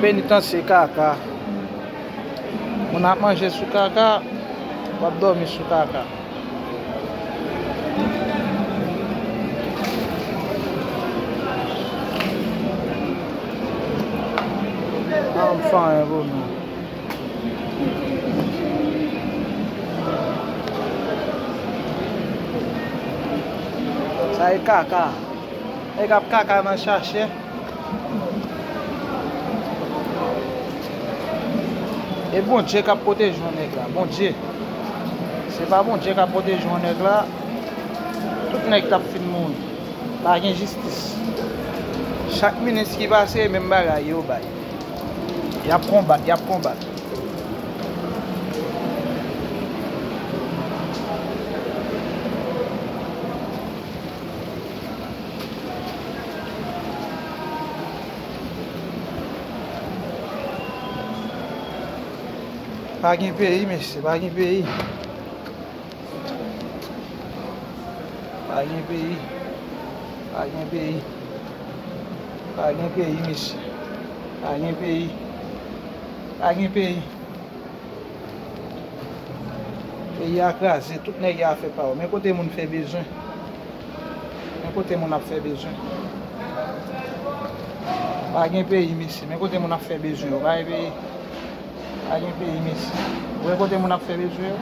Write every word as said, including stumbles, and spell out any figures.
Penitans se kaka. Moun ap manje sou kaka, w ap dòmi sou kaka. An m fè anyen pou nou. Sa e kaka. Nèg ap kaka nan chache. E Bondye k ap pwoteje yon nèg la. Bondye. Se pa Bondye k ap pwoteje yon nèg la. Tout nèg t ap fin mouri. Pa gen jistis. Chak minis ki pase, menm bagay yo bay. Y ap konbat, y ap konbat. Pa gen peyi, mesye, pa gen peyi. Pa gen peyi. Pa gen peyi. Pa gen peyi, mesye. Pa gen peyi. Pa gen peyi. Peyi a kraze, tout nèg yo a fè pa yo. Men kote moun fè bezwen. Men kote moun ap fè bezwen. Pa gen peyi, mesye. Men kote moun ap fè bezwen yo. Pa gen peyi. Pa gen peyi, mesye. Ou wè kote moun ap fè bezwen yo?